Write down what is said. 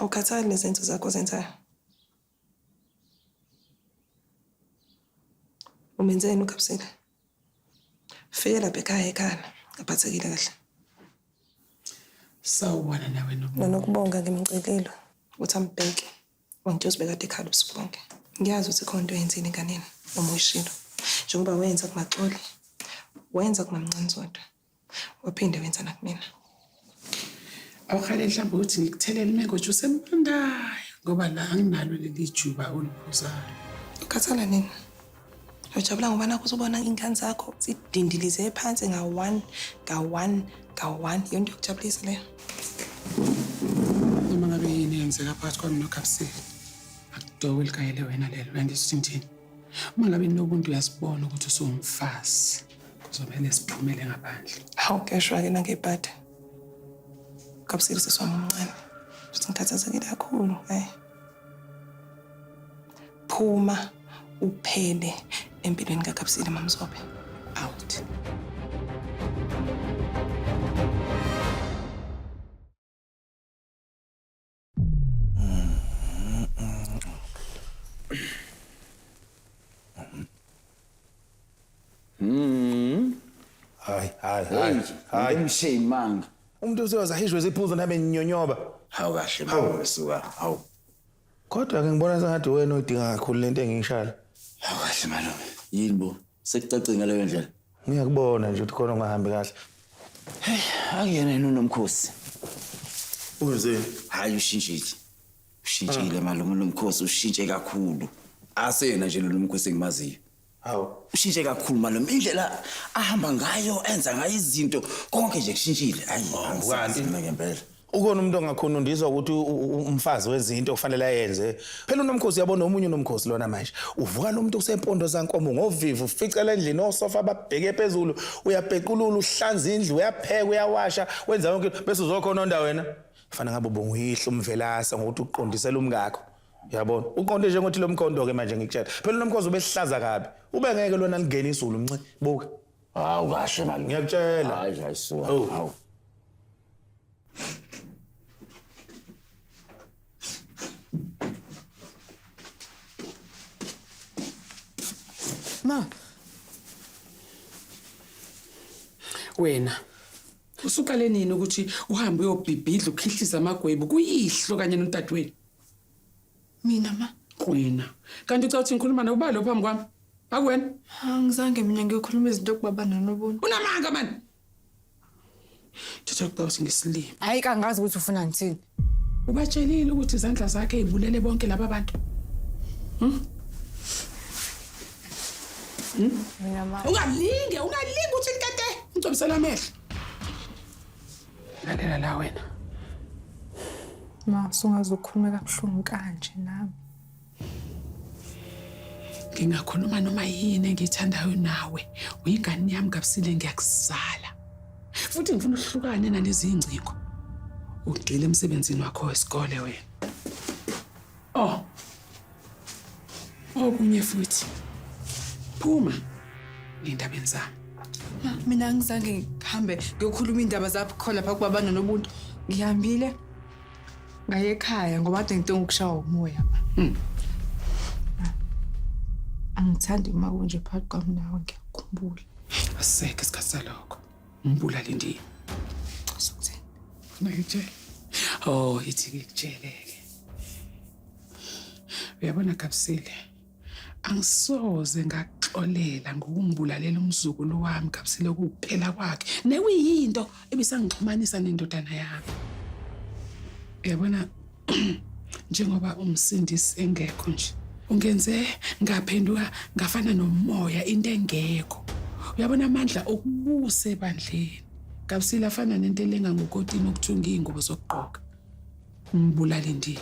Awukhathali nezenzo zakho ozenzayo. Umenzeni uGabsile? Fike lapha ekhaya ekhala, aphathekile kahle. Sawubona nawe Nokubonga. Nonokubonga ngimcelile ukuthi ambheke. Wangitshela ukuthi bekade ekhala ubusuku bonke. Ngiyazi ukuthi khona into oyenzile enganeni noma uyishilo. Njengoba wenza kuMaxoli, wenza kuMamncane Zodwa. Waphinde wenza nakumina. Awuhaleli mhlawumbe ukuthi ngikuthelele imango juice embandayo ngoba la anginalo leli juba oliphuzayo. Ukhathala nini? Uyajabula ngoba nakho uzobona iy'ngane zakho zidindilize phansi nga-one, nga-one, nga-one. Yonto yokujabulisa leyo. Noma ngabe yini eyenzeka phakathi kwami noGabsile, akudokwe elikayele wena lelo. Uyangizwa ukuthi ngithini? Uma ngabe nobuntu uyasibona ukuthi usuwumfazi. Kuzomele siphumele ngaphandle. Hawu keshwa-ke nangebhadi. Gabsile sisi wami omncane. Futhi ngikhathazekile kakhulu ngaye. Phuma uphele empilweni kaGabsile Mamzobe. Out. Hayi, hayi, hayi. Hayi. Umshini manga. Umuntu useyoze ahishwe ziphuzo nabe nyonyoba. Hawu kahle malume suka. Hawu. Kodwa ke ngibona sengathi wena uyidinga kakhulu lento engiyishaya. Hawu kahle malume. Yini bo? Sekucace ngaleyo ndlela. Ngiyakubona nje ukuthi khona ungahambi kahle. Hey, akuyena yena unomkhosi. Wenzeni? Hayi ushintshile. Ushintshile malume unomkhosi ushintshe kakhulu. Aseyena nje lo nomkhosi engimaziyo. Hawu. Ushintshe kakhulu malume indlela ahamba ngayo enza ngayo izinto konke nje kushintshile. Hayi, angisazi kanti? mina ngempela. Ukhona umuntu ongakhonondiswa ukuthi umfazi wenza into okufanele ayenze. Phela unomkhosi uyabona omunye unomkhosi lona manje. Uvuka lo muntu usempondo zankomo ngovivi uficela endlini osofa babheke phezulu, uyabhequlula uhlanza indlu, uyapheka, uyawasha, wenza yonke into bese uzokhononda wena. Fana ngabe ubonguyihlo umvelasa ngokuthi uqondisela umkakho. Uyabona? Uqonde njengothi lo mkhondo ke manje ngikutshela. Phela unomkhosi ubehlaza kabi. Ube ngeke lona lingene izulu mnci. Buka. Hawu kahle malume. Ngiyakutshela. Hayi hayi suka. Oh. Hawu. Ma. Wena usuqale nini ukuthi uhambe uyobhibhidla ukhihliza amagwebu kuyihlo kanye nodadewenu? Mina ma. Wena. Kanti ucela ukuthi ngikhuluma nawe ubalo phambi kwami? Akuwena? Angizange mina ngiyokhuluma izinto kubaba nonobuntu. Unamanga mani. Thatha ukuba uthi ngisilima. Hayi kangazi ukuthi ufuna ngithini. Ubatshelile ukuthi izandla zakhe ibulele bonke laba bantu. Hmm? Hmm? Mina ma. Ungalinge, ungalinge uthi nkete. Ngicobisela amehlo. Lalela la wena. Ma, usungaze ukhulume kabuhlungu kanje nami. Ngingakhuluma noma yini engiyithandayo nawe. Uyingane yami Gabisile ngiyakuzala. Futhi ngifuna uhlukane nalezi ingcingo. Ugxile emsebenzini wakho wesikole wena. Oh. Okunye futhi. Phuma endabeni zami. Ma, mina angizange ngihambe ngiyokhuluma iy'ndaba zakho khona lapha kubaba nonobuntu. Ngihambile ngaye ekhaya ngoba kade ngidinga ukushawa umoya ma. Ma, Angithandi uma kunje phakathi kwami nawe ngiyakukhumbula. Asisekho isikhathi salokho. Umbulali ndini. Sukuthini? Funa ngikutshele? Oh, ithi ngikutshele-ke. Uyabona Gabisile, angisoze ngakuxolela ngokungibulalela umzukulu wami Gabisile kuphela kwakhe. Nekuyinto ebisangixhumanisa nendodana yami. Uyabona njengoba umsindisi engekho nje ungenze ngaphenduka ngafana nomoya into engekho. Uyabona amandla okubusa ebandleni. Gabisile afana nento elenga ngokotini okuthunga iy'ngubo zokugqoka. Umbulali ndini.